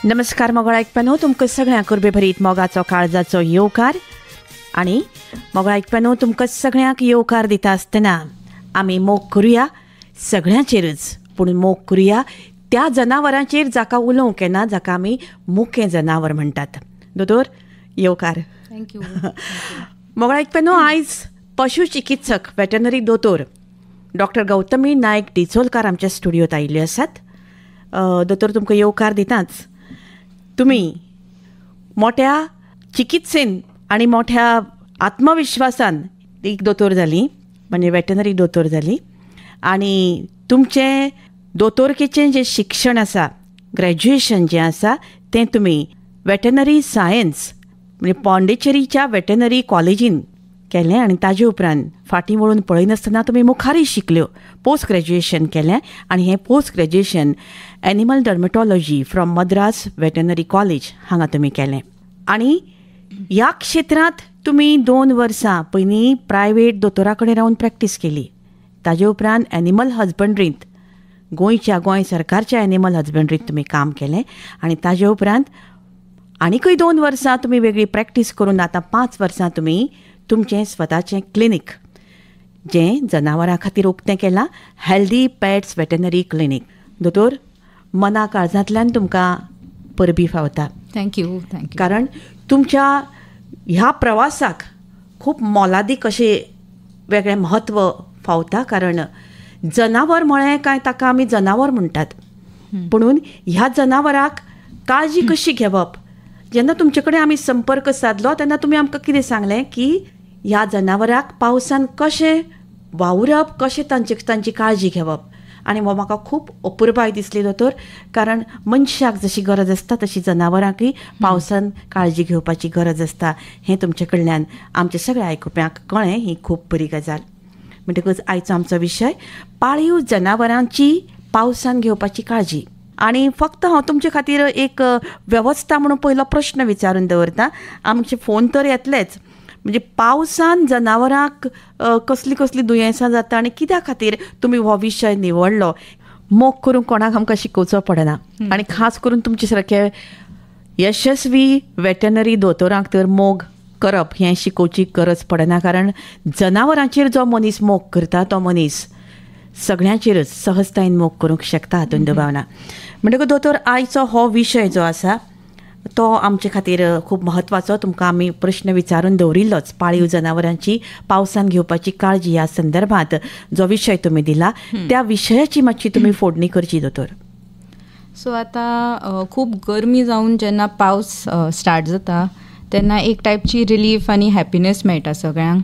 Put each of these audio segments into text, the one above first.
नमस्कार मोगाळ आयकप्यांनो, तुमकां सगळ्यांक उर्बेभरीत मोगाचो काळजाचो येवकार. आनी मोगाळ आयकप्यांनो, तुमकां सगळ्यांक येवकार दिता आसतना आमी मोग करुया सगळ्यांचेरच, पूण मोग करुया त्या जनावरांचेर जाका उलोवंक येना, जाका आमी मुकें जनावर म्हणटात. दोतोर, येवकार. Thank you. मोगाळ आयकप्यांनो, आयज पशु चिकित्सक वेटनरी दोतोर डॉक्टर गौतमी नायक डिचोलकार आमच्या स्टुडियोत आयिल्ले आसात. दोतोर, तुमकां येवकार दिताच. तुमी मोठ्या चिकित्सेन आनी मोठ्या आत्मविश्वासान एक दोतोर जाली, म्हणजे वेटनरी दोतोर जाली. आनी तुमचें दोतोरकेचें जें शिक्षण आसा, ग्रॅज्युएशन जें आसा, तें तुमी वेटनरी सायन्स म्हणजे पॉंडिचेरीच्या वेटनरी कॉलेजीन केलें. आनी ताजे उपरांत फाटीं वळून पळयनासतना तुमी मुखारय शिकल्यो, पोस्ट ग्रॅज्युएशन केलें. आनी हें post graduation animal dermatology from Madras veterinary college हांगा तुमी केलें. आनी ह्या क्षेत्रांत तुमी 2 वर्सां पयलीं प्रायवेट दोतोरा कडेन रावन प्रॅक्टीस केली. ताजे उपरांत एनिमल हजबंड्रींत, गोंयच्या गोंय सरकारच्या एनिमल हजबंड्रींत तुमी काम केलें. आनी ताजे उपरांत आनीकय 2 वर्सां तुमी वेगळी प्रॅक्टीस करून आतां 5 वर्सां तुमी तुमचें स्वताचें क्लिनीक जें जनावरां खातीर उक्तें केलां, हेल्दी पेट्स वेटनरी क्लिनीक. दोतोर, मना काळजांतल्यान तुमकां परबी फावता. Thank you. Thank you. कारण तुमच्या ह्या प्रवासाक खूब मोलादीक अशें वेगळें म्हत्व फावता. कारण जनावर म्हळें काय ताका आमी जनावर म्हणटात, पुणून ह्या जनावराक काळजी कशी घेवप, जेन्ना तुमचे कडेन आमी संपर्क सादलो तेन्ना तुमी आमकां कितें सांगलें की ह्या जनावराक पावसान कशें वावरप, कशें तांची काळजी घेवप. आनी हो म्हाका खूब अपुरबाय दिसली दोतोर, कारण मनशाक जशी गरज आसता तशी जनावरांकय पावसान काळजी घेवपाची गरज आसता. हें तुमचे कडल्यान आमच्या सगळ्या आयकुप्यांक कळ्ळें, ही खूब बरी गजाल. म्हणटकच आयचो आमचो विशय पाळीव जनावरांची पावसान घेवपाची काळजी. आनी फक्त हांव तुमचे खातीर एक वेवस्था म्हणून पयलो प्रश्न विचारून दवरता. आमचे फोन तर येतलेच, म्हणजे पावसान जनावरांक कसली कसली दुयेंसां जाता आनी कित्या खातीर तुमी हो विशय निवडलो? मोग करूंक कोणाक आमकां शिकोवचो पडना, आनी खास करून तुमचे सारके यशस्वी वेटनरी दोतोरांक तर मोग करप हें शिकोवची गरज पडना. कारण जनावरांचेर जो मनीस मोग करता तो मनीस सगळ्यांचेरच सहजतायेन मोग करूंक शकता, हातूंत दुबाव ना. म्हणटकच दोतोर, आयचो हो विशय जो आसा तो आमचे खातीर खूब म्हत्वाचो. तुमकां आमी प्रश्न विचारून दवरिल्लोच, पाळीव जनावरांची पावसान घेवपाची काळजी ह्या संदर्भात जो विशय तुमी दिला त्या विशयाची मातशी तुमी फोडणी करची दोतोर. सो आतां खूब गरमी जावन जेन्ना पावस स्टार्ट जाता तेन्ना एक टायपची रिलीफ आनी हॅपिनेस मेळटा सगळ्यांक.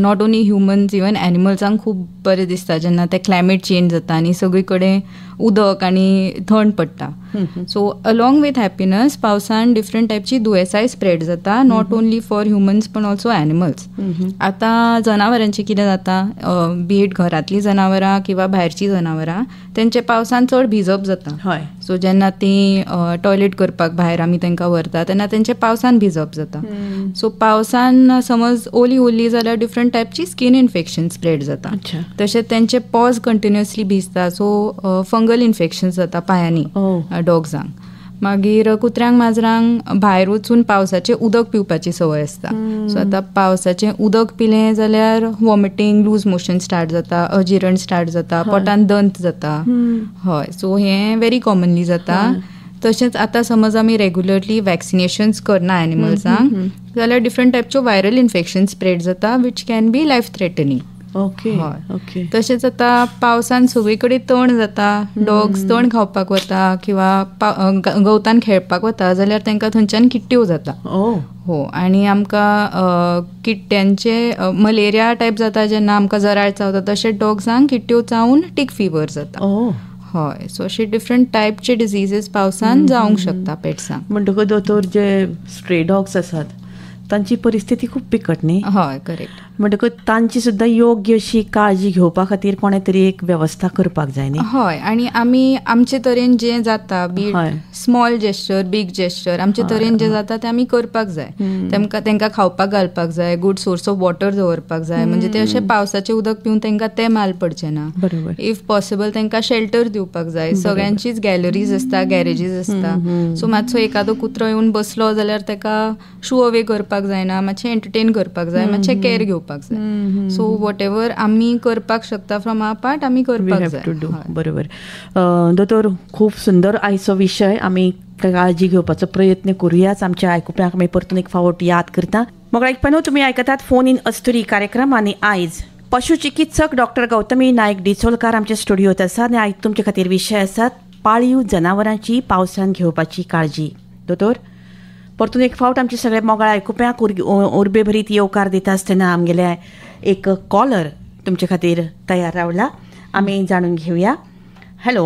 Not only humans, even एनिमल्सांक खूब बरें दिसता जेन्ना ते क्लायमेट चेंज जाता आनी सगळी कडेन उदक आनी थंड पडटा. सो अलॉंग विथ हॅपिनस पावसान डिफरंट टायपची दुयेंसांय स्प्रेड जाता, not only for humans पण ऑल्सो एनिमल्स. आतां जनावरांचें कितें जाता, बी it घरांतलीं जनावरां किंवा भायरचीं जनावरां, तेंचे पावसान चड भिजप जाता. सो जेन्ना तीं टॉयलेट करपाक भायर आमी तांकां व्हरता तेन्ना तेंचे पावसान भिजप जाता. सो पावसान समज ओली ओली जाल्यार डिफरंट टायपची स्कीन इन्फेक्शन स्प्रेड जाता. तशेंच तेंचे पॉज कंटिन्युअसली भिजता, सो फंगल इन्फेक्शन जाता पांयांनी डॉग्सांक. मागीर कुत्र्यांक माजरांक भायर वचून पावसाचें उदक पिवपाची संवय आसता. सो आतां पावसाचें उदक पिलें जाल्यार वॉमिटींग, लूज मोशन स्टार्ट जाता, अजिरण स्टार्ट जाता, पोटान दंत जाता. हय, सो हें व्हेरी कॉमनली जाता. तशेंच आतां समज आमी रेगुलरली वॅक्सिनेशन्स करना एनिमल्सांक जाल्यार डिफरंट टायपच्यो व्हायरल इन्फेक्शन स्प्रेड जाता, which can be life threatening. Okay, okay. तशेंच आतां पावसान सगळी कडेन तण जाता, डॉग्स तण खावपाक वता किंवा गवतान खेळपाक वता जाल्यार तांकां थंयच्यान किट्ट्यो जाता. हो, आनी आमकां किट्ट्यांचे मलेरिया टायप जाता जेन्ना आमकां जराळ चावता, तशेंच डॉग्सांक किट्ट्यो चावून टीक फिवर जाता. हय, सो अशे डिफरंट टायपचे डिजीजीस पावसान जावंक शकता पेट्सांक. म्हणटकच दोतोर, जे स्ट्रे डॉग्स आसात तांची परिस्थिती खूब बिकट न्ही. हय, करेक्ट. म्हणटकूच तांची सुद्दां योग्य अशी काळजी घेवपा खातीर कोणें तरी एक वेवस्था करपाक जाय न्ही. हय, आनी आमी आमचे तरेन जें जाता, be small gesture big gesture, आमचे तरेन जें जाता तें आमी करपाक जाय. तेंकां खावपाक घालपाक जाय, गुड सोर्स ऑफ वॉटर दवरपाक जाय, म्हणजे ते अशें पावसाचें उदक पिवन तेंकां तें माल पडचें ना. बरोबर. If possible तेंकां शेल्टर दिवपाक जाय. सगळ्यांचीच गॅलरीज आसता, गॅरेजीस आसता, सो मातसो एखादो कुत्रो येवन बसलो जाल्यार तेका शू अवे करपाक जायना, मातशें एंटरटेन करपाक जाय, मातशें कॅर घेवपाक जाय. सो what ever आमी करपाक शकता फ्रॉम our part आमी करपाक जाय. बरोबर. दोतोर, खूब सुंदर आयचो विशय, आमी काळजी घेवपाचो प्रयत्न करुयाच. आमच्या आयकुप्यांक आमी परतून एक फावट याद करता. मग आयकपानो, तुमी आयकतात फोन इन अस्तुरी कार्यक्रम आनी आयज पशु चिकित्सक डॉक्टर गौतमी नायक डिचोलकार आमच्या स्टुडियोत आसा आनी आयज तुमचे खातीर विशय आसात पाळीव जनावरांची पावसान घेवपाची काळजी. दोतोर, परतून एक फावट आमचे सगळे मोगाळ आयकुप्यांक उर्बेभरीत येवकार दिता आसतना आमगेले एक कॉलर तुमचे खातीर तयार रावला, आमी जाणून घेवया. हॅलो.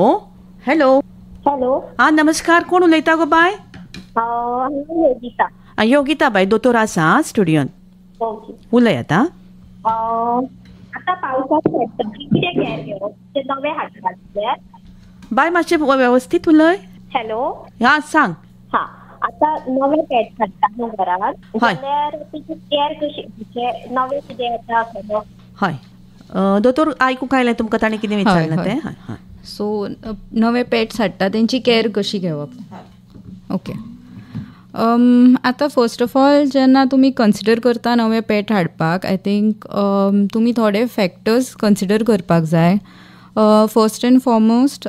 हॅलो. हॅलो. हा, नमस्कार. कोण उलयता गो बाय? योगिता. योगिता बाय, दोतोर आसा स्टुडियोन, उलयात. आतां पावसाक कितें केअर घेवप, नवे हाडटा बाय, मातशें वेवस्थीत उलय. हॅलो. हा, सांग. हा, आतां नवे पेट हाडटा न्हू घरान जाल्यार तेची केअर कशी, नवे कितें येता? हय दोतोर, आयकूंक आयलें तुमकां ताणें कितें विचारलें तें? सो नवे पेट्स हाडटा तेंची केअर कशी घेवप. ओके, आतां फर्स्ट ऑफ ऑल जेन्ना तुमी कन्सिडर करता नवे पेट हाडपाक, I think तुमी थोडे फॅक्टर्स कन्सिडर करपाक जाय. फर्स्ट एंड फॉरमोस्ट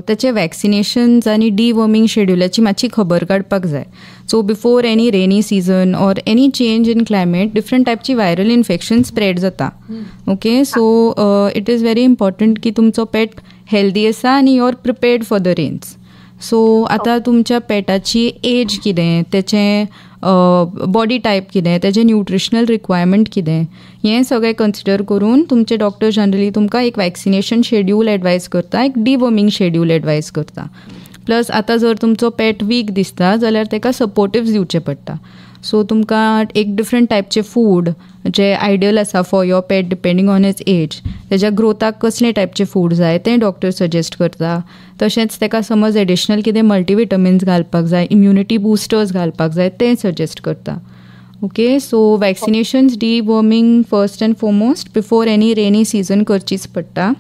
तेचे वॅक्सिनेशन्स आनी डिवर्मिंग शेड्युलाची मातशी खबर काडपाक जाय. So before any rainy season or any change in climate different टायपची viral infection spread जाता. Okay, so it is very important की तुमचो पेट हेल्दी आसा आनी you are prepared for the rains. So आतां तुमच्या पेटाची एज कितें, तेचें बॉडी टायप कितें, तेजें न्युट्रिशनल रिक्वायरमेंट कितें, हें सगळें कन्सिडर करून तुमचे डॉक्टर जनरली तुमकां एक वॅक्सिनेशन शेड्यूल एडवायज करता, एक डिवर्मिंग शेड्यूल एडवायज करता. प्लस आतां जर तुमचो पेट वीक दिसता जाल्यार ताका सपोर्टिव्स दिवचे पडटा. सो तुमकां एक डिफरंट टायपचे फूड जे आयडियल आसा for your pet depending on his age, तेज्या ग्रोथाक कसले टायपचे फूड जाय तें डॉक्टर सजेस्ट करता. तशेंच ताका समज एडिशनल कितें मल्टीविटमिन्स घालपाक जाय, इम्युनिटी बुस्टर्स घालपाक जाय तें सजेस्ट करता. Okay, so vaccinations, deworming first and foremost before any rainy season करचीच पडटा.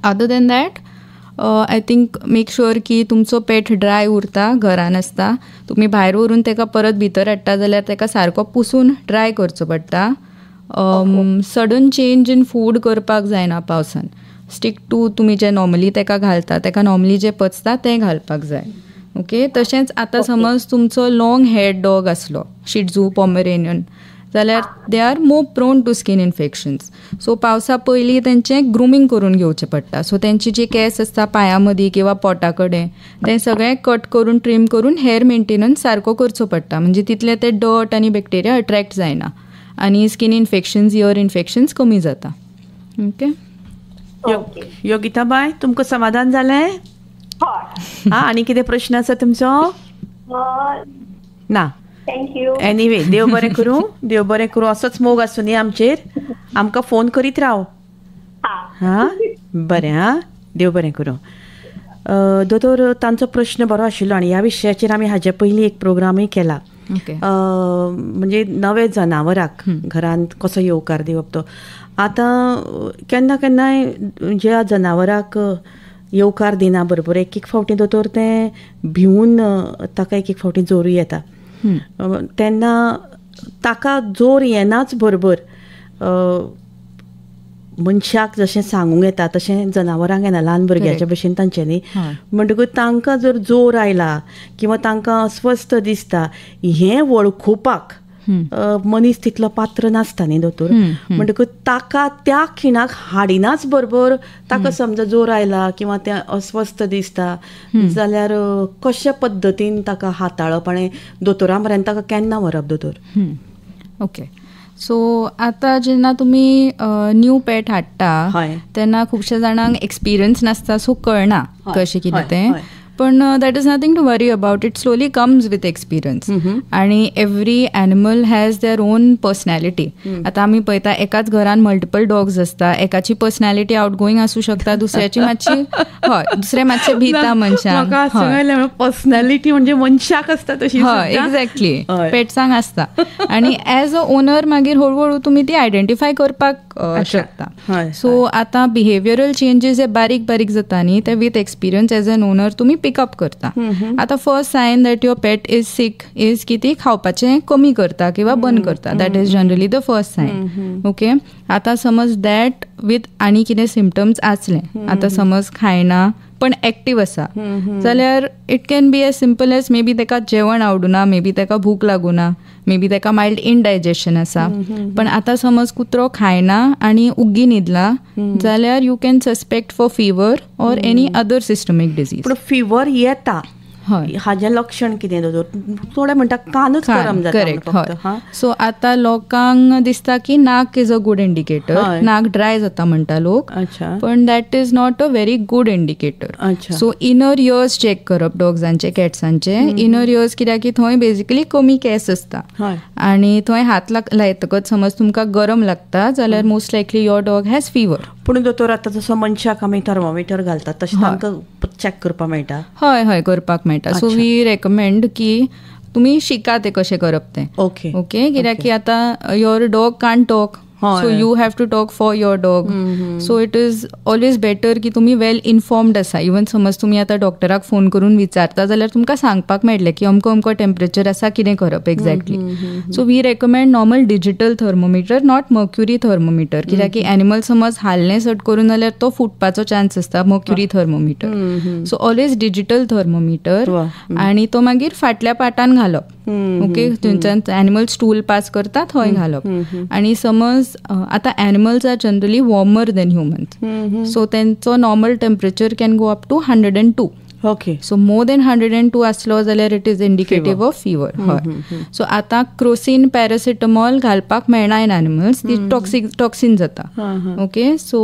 Other than that I think make sure की तुमचो पेट ड्राय उरता, घरान आसता. तुमी भायर व्हरून ताका परत भितर हाडटा जाल्यार ताका सारको पुसून ड्राय करचो पडटा. सडन चेंज इन फूड करपाक जायना पावसान. स्टीक टू तुमी जें नॉर्मली ताका घालता, ताका नॉर्मली जें पचता तें घालपाक जाय. ओके, तशेंच आतां समज तुमचो लाँग हेड डॉग आसलो, शिट्झू, पॉमेरेनियन, जाल्यार they are more prone to skin infections. So पावसा पयलीं तेंचें ग्रुमींग करून घेवचें पडटा. सो तेंची जे केंस आसता पांयां मदीं किंवा पोटा कडेन तें सगळें कट करून ट्रीम करून हेअर मेंटेनन्स सारको करचो पडटा, म्हणजे तितले ते डर्ट आनी बॅक्टेरिया अट्रॅक्ट जायना आनी स्कीन इन्फेक्शन्स, इयर इन्फेक्शन्स कमी जाता. ओके योगिता बाय, तुमकां समाधान जालें? हा, आनी कितें प्रश्न आसा तुमचो? ना. Thank you. Anyway, देव बरें करूं, देव बरें करूं. असोच मोग आसूं न्ही आमचेर, आमकां फोन करीत राव. हां, बरें. हां, देव बरें करूं. दोतोर, तांचो प्रश्न बरो आशिल्लो आनी ह्या विशयाचेर आमी हाजे पयलीं एक प्रोग्रामूय केला. म्हणजे नवे जनावराक घरांत कसो येवकार दिवप तो. आतां केन्ना केन्नाय ज्या जनावराक येवकार दिना बरोबर एक एक फावटी दोतोर तें भिवून ताका एक एक फावटी जोरूय येता. तेन्ना ताका जोर येनाच बरोबर मनशाक जशें सांगूंक येता तशें जनावरांक येना, ल्हान भुरग्याच्या भशेन तांच्यांनी. म्हणटकूच तांकां जर जोर आयला किंवा तांकां अस्वस्थ दिसता हें वळखुपाक मनीस तितलो पात्र नासता न्ही दोतोर. म्हणटकूच ताका त्या खिणाक हाडिनाच बरोबर ताका समजा जोर आयला किंवा तें अस्वस्थ दिसता जाल्यार कशा पद्दतीन ताका हाताळप आनी दोतोरा म्हऱ्यान ताका केन्ना व्हरप दोतोर? ओके, सो आतां जेन्ना तुमी न्यू पेट हाडटा तेन्ना खुबश्या जाणांक एक्सपिरियन्स नासता, सो कळना कशें कितें तें. पण that is nothing to worry about, it slowly comes with experience. आणि every animal has their own personality. आतां आमी पळयता एकाच घरान मल्टिपल डॉग्स आसता, एकाची पर्सनॅलिटी आउटगोईंग आसूं शकता, दुसऱ्याची मातशी, हय, दुसरे मातशे भिता मनशांक. पर्सनॅलिटी म्हणजे मनशाक आसता तशी. हय, एक्झॅक्टली, पेट्सांक आसता. आनी एज अ ओनर मागीर हळूहळू तुमी ती आयडेंटिफाय करपाक शकता. सो आतां बिहेवियरल चेंजीस हे बारीक बारीक जाता न्ही, ते with experience as an owner तुमी पिकअप करता. आतां first sign that your pet is sick is की ती खावपाचें कमी करता किंवा बंद करता, that is generally the first sign. Okay, आतां समज that with आनी कितें सिमटम्स आसले, आतां समज खायना पण एक्टीव आसा जाल्यार it can be as simple as maybe ताका जेवण आवडुना, मे बी ताका भूक लागुना, मे बी ताका मायल्ड इनडायजेशन आसा. पण आतां समज कुत्रो खायना आनी उग्गी न्हिदला जाल्यार you can suspect for fever or any other systemic disease. पूण फिवर येता, हय, हाजें लक्षण कितें दोतोर? थोडे म्हणटा कानच गरम जाता. करेक्ट, हय. सो आतां लोकांक दिसता की नाक is a good indicator, नाक ड्राय जाता म्हणटा लोक, पण that is not a very good indicator. So inner ears check करप डॉग्सांचे, कॅट्सांचे इनर इयर्स, कित्याक की थंय बेजिकली कमी केस आसता आनी थंय हात लायतकच समज तुमकां गरम लागता जाल्यार most likely your dog has fever. पूण दोतोर आतां जसो मनशाक आमी थर्मोमिटर घालतात तशें तांकां चॅक करपाक मेळटा? हय हय, करपाक मेळटा. सो we recommend की तुमी शिका तें कशें करप तें. ओके ओके, कित्याक की आतां your dog can't talk, so you have to talk for your dog. So it is always better की तुमी वेल इन्फॉर्म्ड आसा. इवन समज तुमी आतां डॉक्टराक फोन करून विचारता जाल्यार तुमकां सांगपाक मेळटलें की अमको अमको टेम्परेचर आसा, कितें करप exactly. So we recommend normal digital thermometer, not mercury thermometer, कित्याक की एनिमल समज हाललें सट करून जाल्यार तो फुटपाचो चान्स आसता mercury thermometer. So always digital thermometer, आनी तो मागीर फाटल्या पाटान घालप. ओके, थंयच्यान एनिमल स्टूल पास करता थंय घालप. आनी समज आतां animals are generally warmer than humans, so तेंचो normal temperature can go up to 102. Okay, so more than 102 आसलो जाल्यार it is indicative of fever. हय, सो आतां क्रोसिन, पॅरासिटामॉल घालपाक मेळना इन एनिमल्स, ती टॉक्सिन जाता. ओके, सो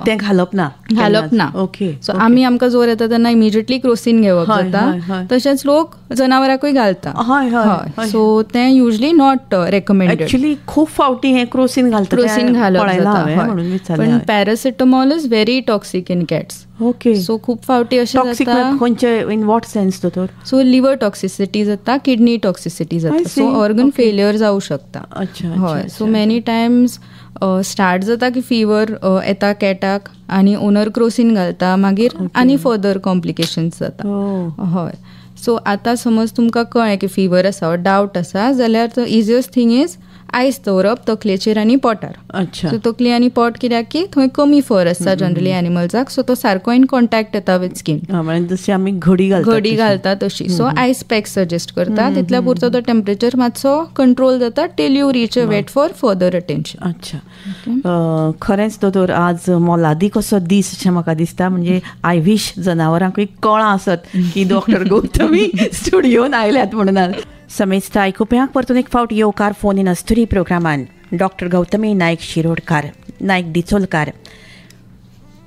तें घालप ना, घालप ना. ओके, सो आमी आमकां जोर येता तेन्ना इमिजिएटली क्रोसिन घेवप जाता, तशेंच लोक जनावरांकूय घालता. हय, सो तें युजली not recommended. Actually खूब फावटी हें क्रोसिन घालता, क्रोसिन घालप जाता, पण paracetamol is very toxic in cats. Okay, so खूब फावटी अशें जाता. खंयचे, इन what sense दोतोर? सो लिवर टॉक्सिसिटी जाता, किडनी टॉक्सिसिटी जाता, सो ऑर्गन फेलियर जावं शकता. हय, सो मेनी टायम्स स्टार्ट जाता की फिवर येता कॅटाक आनी ओनर क्रोसिन घालता, मागीर आनी फर्दर कॉम्प्लिकेशन्स जाता. हय, सो आतां समज तुमकां कळ्ळें की फिवर आसा, डावट आसा जाल्यार the easiest thing is आयस दवरप तकलेचेर आनी पोटार. सो तकली आनी पोट कित्याक की थंय कमी फर आसता जनरली एनिमल्साक, सो तो सारको इन कॉन्टॅक्ट येता विथ स्कीन, जशी आमी घडी घालता तशी. सो आयस पॅक सजेस्ट करता, तितल्या पुरतो तो टेम्परेचर मातसो कंट्रोल जाता till you reach a vet for further attention. अच्छा, खरेंच दोतोर आज मोलादीक असो दीस अशें म्हाका दिसता. म्हणजे I wish जनावरांकूय कळां आसत की डॉक्टर गौतमी स्टुडियोन आयल्यात म्हणून. समेस्त आयकुप्यांक परतून एक फावट येवकार फोन इन अस्तुरी प्रोग्रामान. डॉक्टर गौतमी नायक शिरोडकार, नायक डिचोलकार,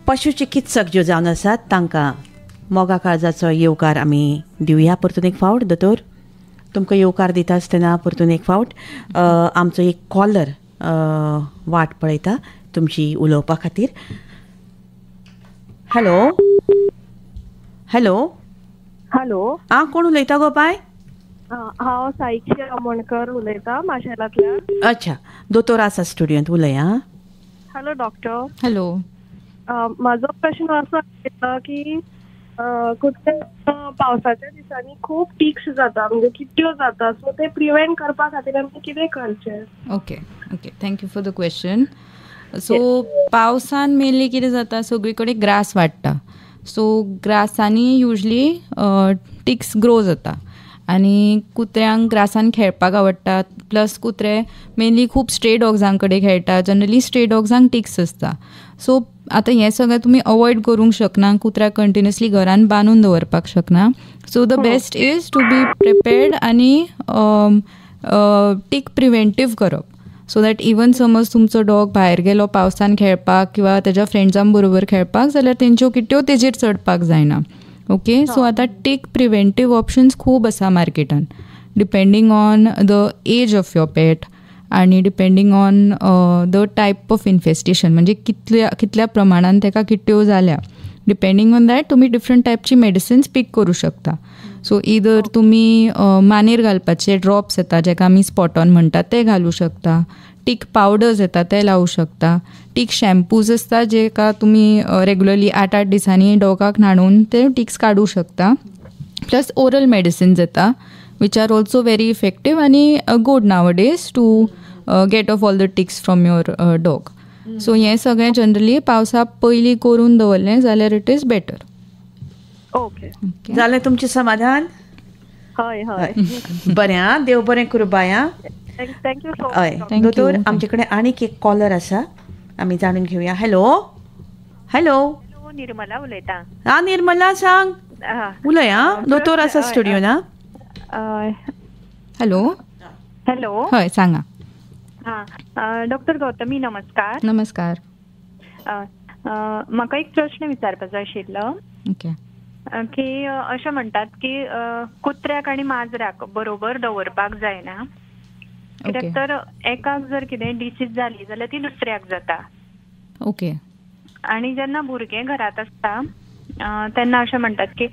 पशुचिकित्सक ज्यो जावन आसात तांकां मोगा काळजाचो येवकार आमी दिवया परतून एक फावट. दोतोर, तुमकां येवकार दिता आसतना परतून एक फावट आमचो एक कॉलर वाट पळयता तुमची उलोवपा खातीर. हॅलो हॅलो हॅलो, आं, कोण उलयता गो बाय? हांव साईक्षी आमोणकर उलयता माशेलांतल्यान. अच्छा, दोतोर आसा स्टुडियोंत, उलया. Hello doctor. Hello, म्हाजो प्रश्न असो आशिल्लो की कुत्रे पावसाच्या दिसांनी खूब टिक्स जाता, म्हणजे किट्ट्यो जाता, सो ते प्रिवेंट करपा खातीर आमी कितें करचें? Okay okay, thank you for the question. So पावसान मेनली कितें जाता, सगळी कडेन ग्रास वाडटा, सो ग्रासांनी युजली टिक्स ग्रो जाता आनी कुत्र्यांक ग्रासान खेळपाक आवडटा. प्लस कुत्रे मेनली खूब स्ट्रे डॉग्सां कडेन खेळटा, जनरली स्ट्रे डॉग्सांक टिक्स आसता. सो आतां हें सगळें तुमी अवॉयड करूंक शकना, कुत्र्याक कंटिन्युअसली घरान बांदून दवरपाक शकना. So the best is to be prepared आनी टीक प्रिवेंटीव करप, सो that even समज तुमचो डॉग भायर गेलो पावसान खेळपाक किंवा तेज्या फ्रेंड्सां बरोबर खेळपाक जाल्यार तेंच्यो किट्ट्यो तेजेर चडपाक जायना. ओके, सो आतां टीक प्रिवेंटीव ऑप्शन्स खूब आसा मार्केटान, depending on the age of your pet आनी depending on the type of infestation, म्हणजे कितल्या कितल्या प्रमाणान ताका किट्ट्यो जाल्या, डिपेंडींग ऑन that तुमी डिफरंट टायपची मेडिसिन्स पीक करूं शकता. सो इदर तुमी मानेर घालपाचे ड्रॉप्स येता जेका आमी स्पॉट ऑन म्हणटा ते घालूं शकता, टीक पावडर्स येता ते लावूं शकता, टीक शॅम्पूज आसता जेका तुमी रेगुलरली 8-8 दिसांनी डॉगाक न्हाणोवन ते टिक्स काडूं शकता. प्लस ओरल मेडिसिन्स येता which are also very effective आनी good nowadays to get off all the ticks from your dog. So हें सगळें जनरली पावसा पयलीं करून दवरलें जाल्यार it is better. Okay, जालें तुमचें समाधान? हय हय, बरें आं, देव बरें करूं बाय. आं, thank you so हय दोतोर, आमचे कडेन आनीक एक कॉलर आसा, आमी जाणून घेवया. हॅलो हॅलो, निर्मला उलयता. आं निर्मला, सांग, उलय. आं, दोतोर आसा स्टुडियोन. आं, हॅलो हॅलो, हय सांगा. हां डॉक्टर गौतमी, नमस्कार. नमस्कार. म्हाका एक प्रश्न विचारपाचो आशिल्लो. ओके, की अशें म्हणटात की कुत्र्याक आनी माजराक बरोबर दवरपाक जायना, कित्याक तर एकाक जर कितें डिसीज जाली जाल्यार ती दुसऱ्याक जाता. ओके, आनी जेन्ना भुरगें घरांत आसता तेन्ना अशें म्हणटात की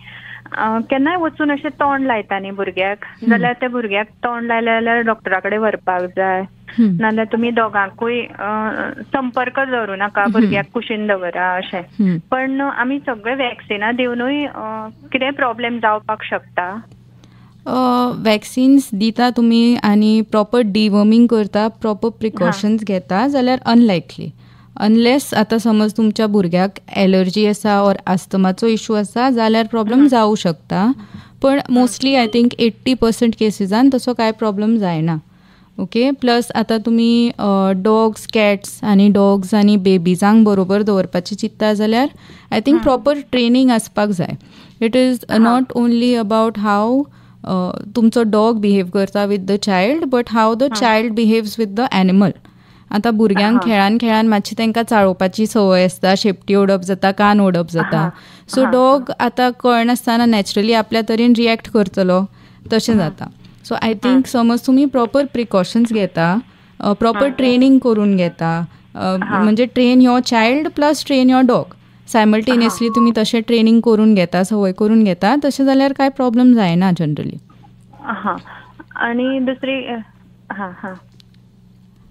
केन्नाय वचून अशें तोंड लायता न्ही भुरग्याक, जाल्यार त्या भुरग्याक तोंड लायलें जाल्यार डॉक्टरा कडेन व्हरपाक जाय, नाजाल्यार तुमी दोगांकूय संपर्क दवरूं नाका, भुरग्याक कुशीन दवरा अशें. पण आमी सगळे वॅक्सिनां दिवनूय कितेंय प्रॉब्लेम जावपाक शकता? वॅक्सिन्स दिता तुमी आनी प्रॉपर डिवर्मींग करता, प्रॉपर प्रिकॉशन्स घेता जाल्यार अनलायकली, अनलेस आतां समज तुमच्या भुरग्याक एलर्जी आसा ऑर आस्थमाचो इशू आसा जाल्यार प्रॉब्लम जावं शकता, पण मोस्टली I think 80% केसीसान तसो कांय प्रॉब्लम जायना. ओके, प्लस आतां तुमी डॉग्स, कॅट्स आनी डॉग्स आनी बेबीजांक बरोबर दवरपाचें चिंत्ता जाल्यार I think proper training आसपाक जाय. It is not only about how तुमचो डॉग बिहेव करता with the child, but how the child behaves with the animal. आतां भुरग्यांक खेळान खेळान मातशी तांकां चाळोवपाची संवय आसता, शेपटी ओडप जाता, कान ओडप जाता. सो डॉग आतां कळनासतना नॅचरली आपल्या तरेन रिएक्ट करतलो, तशें जाता. सो I think समज तुमी प्रॉपर प्रिकॉशन्स घेता, प्रॉपर ट्रेनींग करून घेता, म्हणजे train your child plus train your dog simultaneously, तुमी तशें ट्रेनींग करून घेता, संवय करून घेता, तशें जाल्यार कांय प्रॉब्लम जायना जनरली. हां, आनी दुसरी हां हां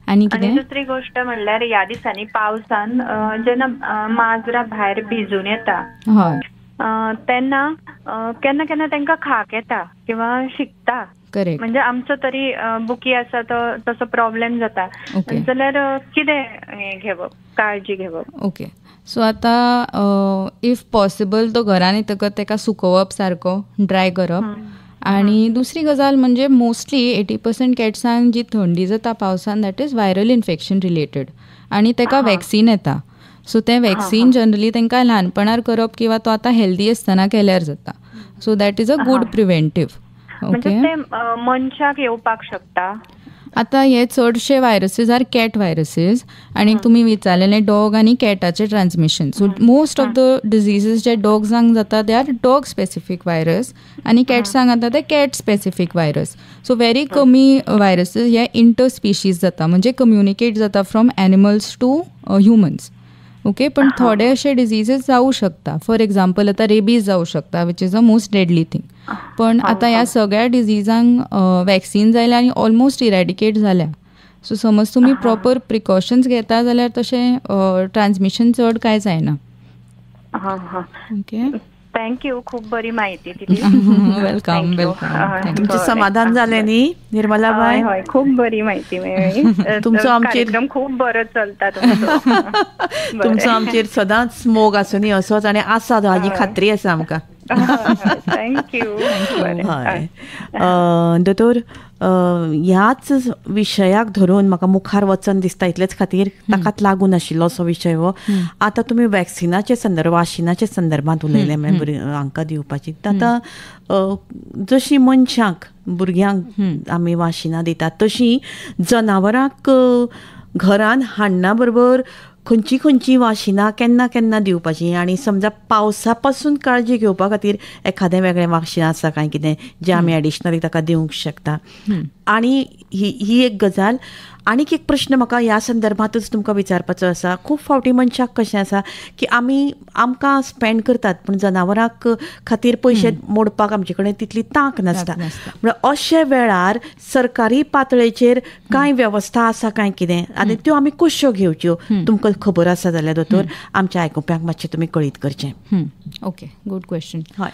आनी कितें दुसरी गोश्ट म्हणल्यार ह्या दिसांनी पावसान जेन्ना माजरां भायर भिजून येता तेन्ना केन्ना केन्ना तांकां खाक येता किंवा शिकता. करेक्ट, म्हणजे आमचो तरी बुकी आसा तो तसो प्रॉब्लेम जाता, जाल्यार कितें हें घेवप, काळजी घेवप? ओके, सो आतां if possible तो घरान येतकच ताका सुकोवप, सारको ड्राय करप. आनी दुसरी गजाल म्हणजे मोस्टली 80% कॅट्सांक जी थंडी जाता पावसान, that is viral infection related, आनी ताका वॅक्सीन येता. सो तें वॅक्सीन जनरली तांकां ल्हानपणार करप किंवा तो आतां हेल्दी आसतना केल्यार जाता. So that is a good preventive. म्हणजे ते मनशाक येवपाक शकता? आतां हे चडशे व्हायरसीस आर कॅट व्हायरसीस, आनी तुमी विचारलेलें डॉग आनी कॅटाचें transmission. So most of the diseases जे डॉग्सांक जाता they are dog specific virus, आनी कॅट्सांक जाता ते cat specific virus. So very कमी व्हायरसीस हे इंटर स्पिशीज जाता, म्हणजे कम्युनिकेट जाता from animals to humans. Okay, पण थोडे अशे डिजीजीस जावं शकता. फॉर एग्जाम्पल आतां रेबीज जावं शकता, which is a most deadly thing. पण आतां ह्या सगळ्या डिजीजांक वॅक्सीन जायल्या आनी ऑलमोस्ट इरेडिकेट जाल्या. सो समज तुमी प्रॉपर प्रिकॉशन्स घेता जाल्यार तशें ट्रान्समिशन चड कांय जायना. ओके, thank you, खूब बरी माहिती दिली. Welcome welcome. तुमचें समाधान जालें न्ही निर्मला बाय? हय, खूब बरी माहिती मेळ्ळी. तुमचो आमचेर कार्यक्रम खूब बरो चलता तुमचो. तुमचो आमचेर सदांच मोग आसूं न्ही असोच, आनी आसा हाजी खात्री आसा आमकां. Thank you. हय दोतोर, ह्याच विशयाक धरून म्हाका मुखार वचन दिसता, इतलेच खातीर ताकाच लागून आशिल्लो असो विशय हो. आतां तुमी वॅक्सिनाचे संदर्भ, वाशिनाच्या संदर्भांत उलयलें, म्हळ्यार हांकां दिवपाची. आतां जशी मनशांक, भुरग्यांक आमी वाशिनां दितात, तशी जनावरांक घरान हाडना बरोबर खंयची खंयची वाशिनां केन्ना केन्ना दिवपाची आनी समजा पावसा पासून काळजी घेवपा खातीर एखादें वेगळें वाशिन आसा काय कितें जें आमी एडिशनली ताका दिवंक शकता. आनी ही एक गजाल. आनीक एक प्रश्न म्हाका ह्या संदर्भांतूच तुमकां विचारपाचो आसा. खूब फावटी मनशाक कशें आसा की आमी आमकां स्पेंड करतात पूण जनावरांक खातीर पयशे मोडपाक आमचे कडेन तितली तांक नासता. म्हळ्यार अशे वेळार सरकारी पातळेचेर कांय वेवस्था आसा काय कितें आनी त्यो आमी कश्यो घेवच्यो तुमकां खबर आसा जाल्यार दोतोर आमच्या आयकुप्यांक मातशें तुमी कळीत करचें. Okay, good question. हय,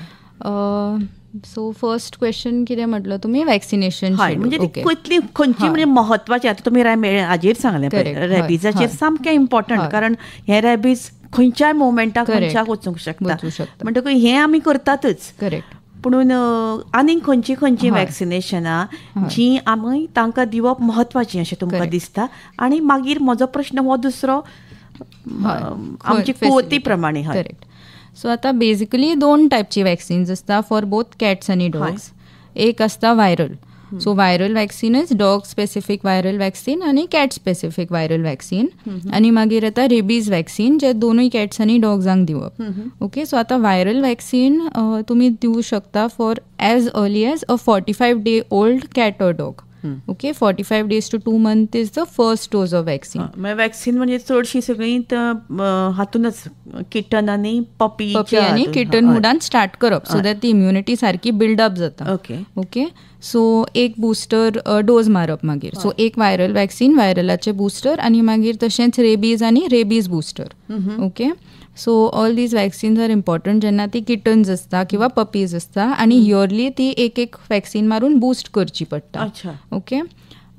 सो फर्स्ट क्वेश्चन कितें म्हटलो तुमी, वॅक्सिनेशन. हय, म्हणजे कितली खंयची म्हणजे म्हत्वाची. आतां तुमी हाजेर सांगलें रेबीजाचेर सामकें इम्पॉर्टंट, कारण हें रेबीज खंयच्याय मुवमेंटाक मनशाक वचूंक शकता, म्हणटकूच हें आमी करतातच. करेक्ट. पुणून आनीक खंयची खंयची वॅक्सिनेशनां जीं आमी तांकां दिवप म्हत्वाचीं अशें तुमकां दिसता. आनी मागीर म्हजो प्रश्न हो दुसरो आमची कुवती प्रमाणे. करेक्ट. सो आतां बेजिकली दोन टायपची वॅक्सिन्स आसता फॉर बोथ कॅट्स आनी डॉग्स. एक आसता viral. So viral vaccine is dog specific viral vaccine आनी कॅट स्पेसिफीक व्हायरल वॅक्सिन. आनी मागीर येता रेबीज वॅक्सिन जे दोनूय कॅट्स आनी डॉग्सांक दिवप. ओके, सो आतां व्हायरल वॅक्सिन तुमी दिवं शकता for as early as a 45 day old cat or dog. Okay, 45 days to 2 months is the first dose of vaccine. Vaccine म्हणजे चडशी सगळीं हातूनच किटन आनी पपी आनी किटन हुडान स्टार्ट करप, सो that ती इम्युनिटी सारकी बिल्डअप जाता. ओके, ओके, सो एक बुस्टर डोज मारप मागीर. सो एक व्हायरल वॅक्सिन, व्हायरलाचे बुस्टर, आनी मागीर तशेंच रेबीज आनी rabies booster. Okay, so all these vaccines are important जेन्ना ती किटन्स आसता किंवा पपीज आसता, आनी इयरली ती एक एक वॅक्सिन मारून बूस्ट करची पडटा. ओके,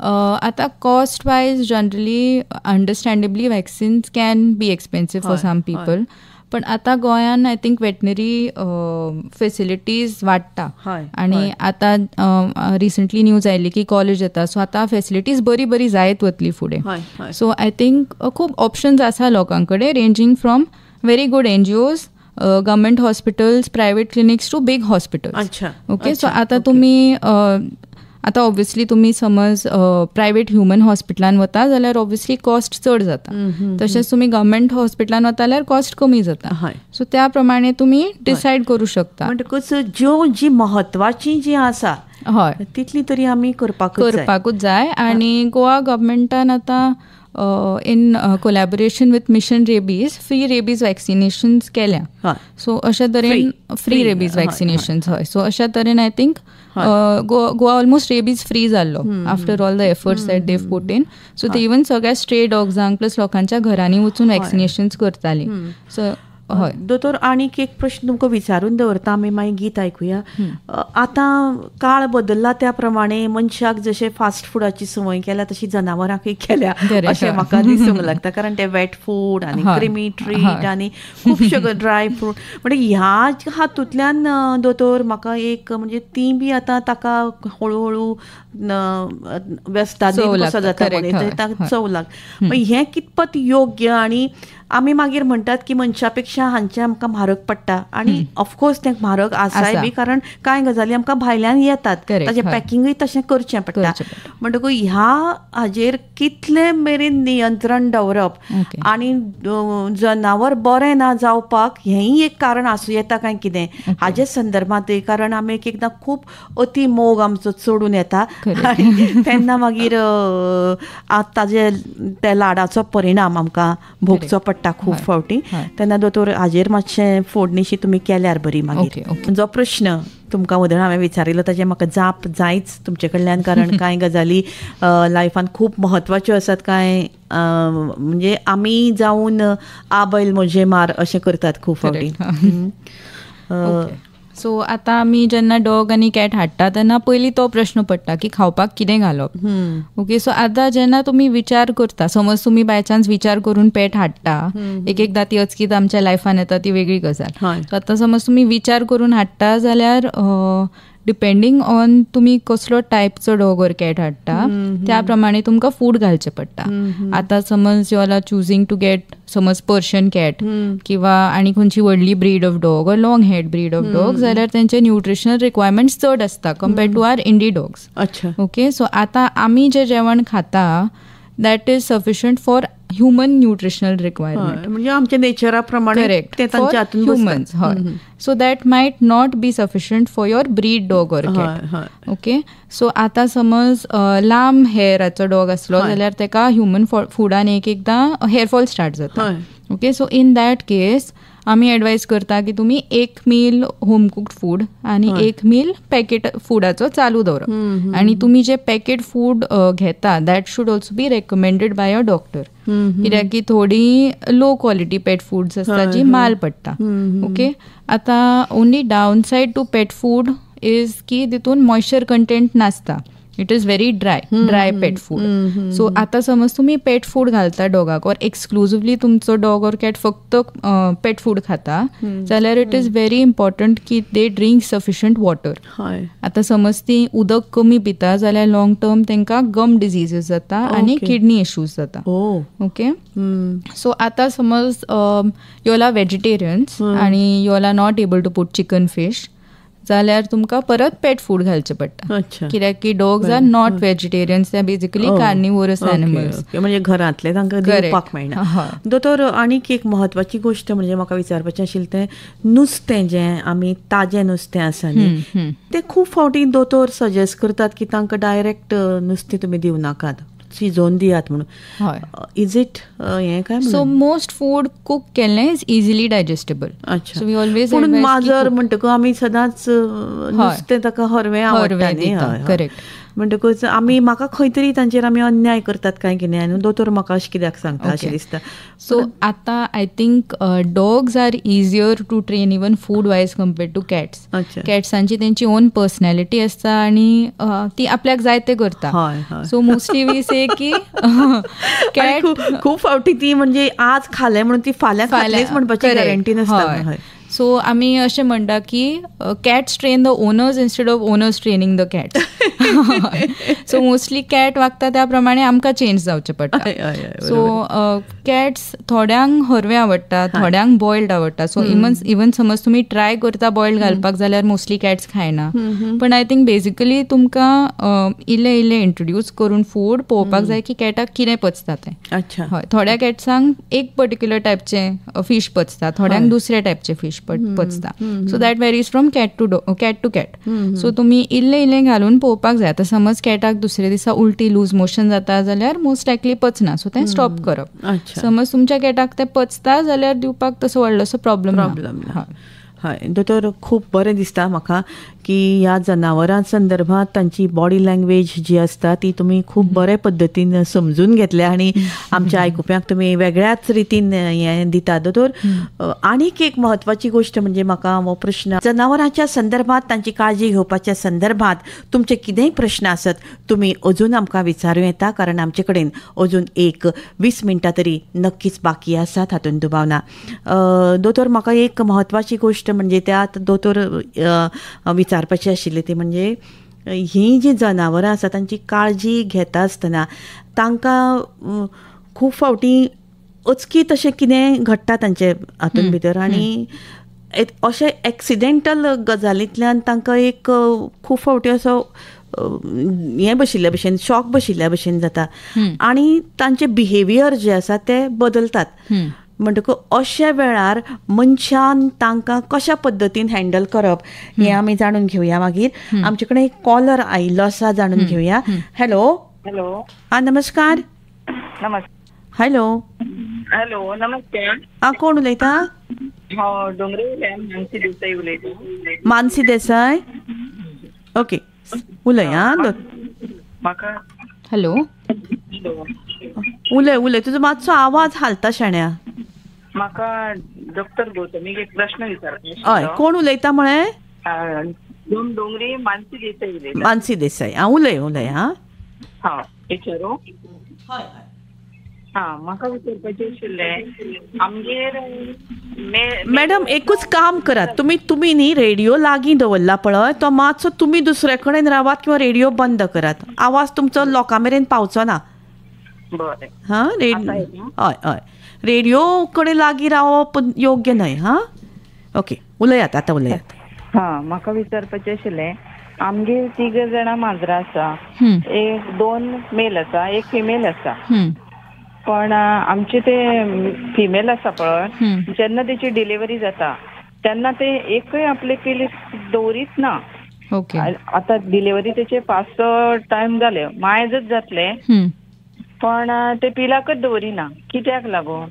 आतां cost wise generally understandably vaccines can be expensive for some people, पण आतां गोंयान I think veterinary facilities वाडटा आनी आतां रिसंटली न्यूज आयली की कॉलेज येता, सो आतां फेसिलिटीज बरी बरी जायत वतली फुडें. सो I think खूब ऑप्शन्स आसा लोकां कडेन, ranging from very good NGOs, government hospitals, private clinics to big hospitals. Okay, so आतां तुमी आतां ऑब्वियसली तुमी समज प्रायवेट ह्युमन हॉस्पिटलान वता जाल्यार ऑब्वियसली कॉस्ट चड जाता, तशेंच तुमी गव्हर्मेंट हॉस्पिटलान वता जाल्यार कॉस्ट कमी जाता. सो त्या प्रमाणे तुमी डिसायड करूं शकता. म्हणटकूच ज्यो जी म्हत्वाची जी आसा हय तितली तरी आमी करपाकूच जाय. आनी गोवा गव्हर्मेंटान आतां in collaboration with mission rabies free rabies vaccinations केल्या. सो अशा तरेन फ्री रेबीज वॅक्सिनेशन्स. हय, सो अशा तरेन I think Goa almost rabies free जाल्लो after all the efforts that they've put in. So ते इवन सगळ्या स्ट्रे डॉग्सांक प्लस लोकांच्या घरांनी वचून वॅक्सिनेशन्स करताली. सो हय दोतोर, आनीक एक प्रश्न तुमकां विचारून दवरता, आमी मागीर गीत आयकुया. आतां काळ बदल्ला त्या प्रमाणे मनशाक जशें फास्ट फुडाची संवय केल्या तशी जनावरांकय केल्या अशें म्हाका दिसूंक लागता, कारण ते वेट फूड आनी क्रिमी ट्रीट आनी खुबशे ड्राय फ्रूट, म्हणजे ह्या हातूंतल्यान दोतोर म्हाका एक म्हणजे ती बी आतां ताका हळूहळू व्यस्तादी कसो जाता चव लाग, हें कितपत योग्य? आनी आमी मागीर म्हणटात की मनशा पेक्षा हांचें आमकां म्हारग पडटा, आनी ऑफकोर्स तें म्हारग आसाय बी, कारण कांय गजाली आमकां भायल्यान येतात, ताचें पॅकिंगूय तशें करचें पडटा. म्हणटकूच ह्या हाजेर कितलें मेरेन नियंत्रण दवरप आनी जनावर बरें ना जावपाक हेंय एक कारण आसूं येता काय कितें हाजे संदर्भांतूय, कारण आमी एक एकदां खूब अती मोग आमचो चडून येता आनी तेन्ना मागीर ताजे त्या लाडाचो परिणाम आमकां भोगचो पडटा खूब फावटी. तेन्ना दोतोर हाजेर मातशें फोडणीशी तुमी केल्यार बरी. मागीर जो प्रश्न तुमकां वदळ हांवें विचारिल्लो ताजें म्हाका जाप जायच तुमचे कडल्यान, कारण कांय गजाली लायफान खूब म्हत्वाच्यो आसात, कांय म्हणजे आमी जावन आ बैल म्हजे मार अशें करतात खूब फावटी. सो आतां आमी जेन्ना डॉग आनी कॅट हाडटा तेन्ना पयलीं तो प्रश्न पडटा की खावपाक कितें घालप. ओके, सो आतां जेन्ना तुमी विचार करता, समज तुमी बाय चान्स विचार करून पेट हाडटा, एक एकदां ती अचकीत आमच्या लायफान येता ती वेगळी गजाल. सो आतां समज तुमी विचार करून हाडटा जाल्यार डिपेंडींग ऑन तुमी कसलो टायपचो डॉग ऑर कॅट हाडटा त्या प्रमाणे तुमकां फूड घालचें पडटा. आतां समज you all are choosing to get समज पर्शियन कॅट किंवा आनी खंयची व्हडली breed of dog or long head breed of dog जाल्यार तेंचे न्यूट्रिशनल रिक्वायरमेंट्स चड आसता compared to our indie dogs. अच्छा, ओके, सो आतां आमी जें जेवण खाता that is sufficient for human nutritional requirement, म्हणजे आमच्या नेचरा प्रमाणे करेक्ट ह्युमन्स. हय, so that might not be sufficient for your breed dog or cat. Okay, so आतां समज लांब हेराचो डॉग आसलो जाल्यार ताका ह्युमन फुडान एक एकदां हेअरफॉल स्टार्ट जाता. Okay, so in that case आमी एडवायज करता की तुमी एक मील होम कुक्ड फूड आनी एक मील पॅकेट फुडाचो चालू दवरप, आनी तुमी जे पॅकेट फूड घेता that should also be recommended by a doctor, कित्याक की थोडी लो क्वॉलिटी पेट फूड्स आसता जी माल पडटा. ओके, आतां only down side to pet food is की तितून मॉइश्चर कंटेंट नासता, it is very dry pet food. So आतां समज तुमी पेट फूड घालता डॉगाक ऑर एक्सक्लुजिवली तुमचो डॉग ऑर कॅट फक्त पेट फूड खाता जाल्यार it is very important की they drink sufficient water. आतां समज ती उदक कमी पिता जाल्यार लॉंग टर्म तांकां गम डिजीजीस जाता आनी किडनी इश्यूज जाता. ओके, सो आतां समज you all are vegetarians आनी you all are not able to put chicken fish जाल्यार तुमकां परत पेट फूड घालचें पडटा, कित्याक की डॉग्स are not vegetarians, ते बेसिकली कार्निवोरस एनिमल्स, म्हणजे घरांतले तांकां दिवपाक मेळना. दोतोर, आनीक एक म्हत्वाची गोश्ट म्हणजे म्हाका विचारपाचें आशिल्लें तें नुस्तें, जें आमी ताजें नुस्तें आसा न्ही, तें खूब फावटी दोतोर सजेस्ट करतात की तांकां डायरेक्ट नुस्तें तुमी दिवं नाकात, शिजोवन दियात म्हणून. Is it हें काय? सो मोस्ट फूड कूक केल्लें is easily digestible. अच्छा, पूण माजर म्हणटकच आमी सदांच नुस्तें ताका हरवें आवडटा न्ही, करेक्ट, म्हणटकच आमी म्हाका खंय तरी तांचेर आमी अन्याय करतात काय कितें, आनी दोतोर म्हाका अशें कित्याक सांगता अशें दिसता. सो आतां I think dogs are easier to train even food wise compared to cats. कॅट्सांची तेंची ओन पर्सनॅलिटी आसता आनी ती आपल्याक जाय तें करता. सो मोस्टली we से की कॅट खूब फावटी ती म्हणजे आज खालें म्हणून ती फाल्यां खातलीच म्हणपाची गॅरंटी नासता. सो आमी अशें म्हणटा की cats train the owners instead of owners training the cats. So mostly cat वागता त्या प्रमाणे आमकां चेंज जावचें पडटा. सो कॅट्स थोड्यांक हरवें आवडटा, थोड्यांक बॉयल्ड आवडटा. सो इवन समज तुमी ट्राय करता बॉयल्ड घालपाक जाल्यार मोस्टली कॅट्स खायना, पण I think basically तुमकां इल्लें इल्लें इंट्रोड्यूस करून फूड पळोवपाक जाय की कॅटाक कितें पचता तें. हय, थोड्या कॅट्सांक एक पर्टिक्युलर टायपचें फीश पचता, थोड्यांक दुसऱ्या टायपचें फीश पचता. So that varies from cat to cat. So तुमी इल्लें इल्लें घालून पळोवपाक जाय. आतां समज कॅटाक दुसरे दिसा उलटी लूज मोशन जाता जाल्यार मोस्ट लायकली पचना, सो तें स्टॉप करप. समज तुमच्या कॅटाक तें पचता जाल्यार दिवपाक तसो व्हडलोसो प्रॉब्लम ना. हय दोतोर, खूब बरें दिसता म्हाका की ह्या जनावरां संदर्भात तांची बॉडी लँग्वेज जी आसता ती तुमी खूब बरे पद्दतीन समजून घेतल्या आनी आमच्या आयकुप्यांक तुमी वेगळ्याच रितीन हें दिता. दोतोर, आनीक एक म्हत्वाची गोश्ट म्हणजे म्हाका हो प्रश्न, जनावरांच्या संदर्भात तांची काळजी घेवपाच्या संदर्भात तुमचे कितेंय प्रश्न आसत तुमी अजून आमकां विचारूं येता, कारण आमचे कडेन अजून एक 20 मिनटां तरी नक्कीच बाकी आसात, हातूंत दुबाव ना. दोतोर, म्हाका एक म्हत्वाची गोश्ट म्हणजे त्यात दोतोर विचारपाची आशिल्ली ती म्हणजे हीं जीं जनावरां आसा तांची काळजी घेता आसतना तांकां खूब फावटी अचकीत अशें कितें घडटा तांचे हातूंत भितर, आनी अशें एक्सिडेंटल गजालींतल्यान तांकां एक खूब फावटी असो हें बशिल्ल्या भशेन, शॉक बशिल्ल्या भशेन जाता आनी तांचे बिहेवियर जे आसा ते बदलतात. म्हणटकच अशा वेळार मनशान तांकां कशा पद्दतीन हँडल करप हें आमी जाणून घेवया. मागीर आमचे कडेन एक कॉलर आयिल्लो आसा, जाणून घेवया. हॅलो. हॅलो. आं, नमस्कार. नमस्कार. हॅलो. हॅलो, नमस्कार. आं, कोण उलयता? डोंगरे मानसी देसाई उलयता. मानसी देसाई, ओके, उलय. आं, म्हाका हॅलो. उलय उलय, तुजो मातसो आवाज हालता शाण्या. म्हाका डॉक्टर गौतमीक एक प्रश्न विचारपाक. हय, कोण उलयता म्हळें? डोंगरी मानसी देसाई उलयता. मानसी देसाई, आं, उलय उलय. आं, हां, विचारू? हय. हां, म्हाका विचारपाचें आशिल्लें आमगेर मॅडम एकूच काम करात, तुमी तुमी न्ही रेडियो लागीं दवरला पळय, तो मातसो तुमी दुसरे कडेन रावात किंवा रेडियो बंद करात, आवाज तुमचो लोकां मेरेन पावचो ना. बरें. हां, हय हय, रेडियो कडेन लागीं रावप योग्य न्हय. हां, ओके, उलयात आतां, उलयात. हां, म्हाका विचारपाचें आशिल्लें आमगेर 3 जाणां माजरां आसा, एक 2 मेल आसा, एक फिमेल आसा. पण आमचे ते फिमेल आसा पळय, जेन्ना तेची डिलिव्हरी जाता तेन्ना ते एकय आपले पील दवरीत ना. ओके. आता डिलिव्हरी तेचे 5-6 टायम जाले, मायजच जातले, पण ते पिलाकच दवरिना, कित्याक लागून?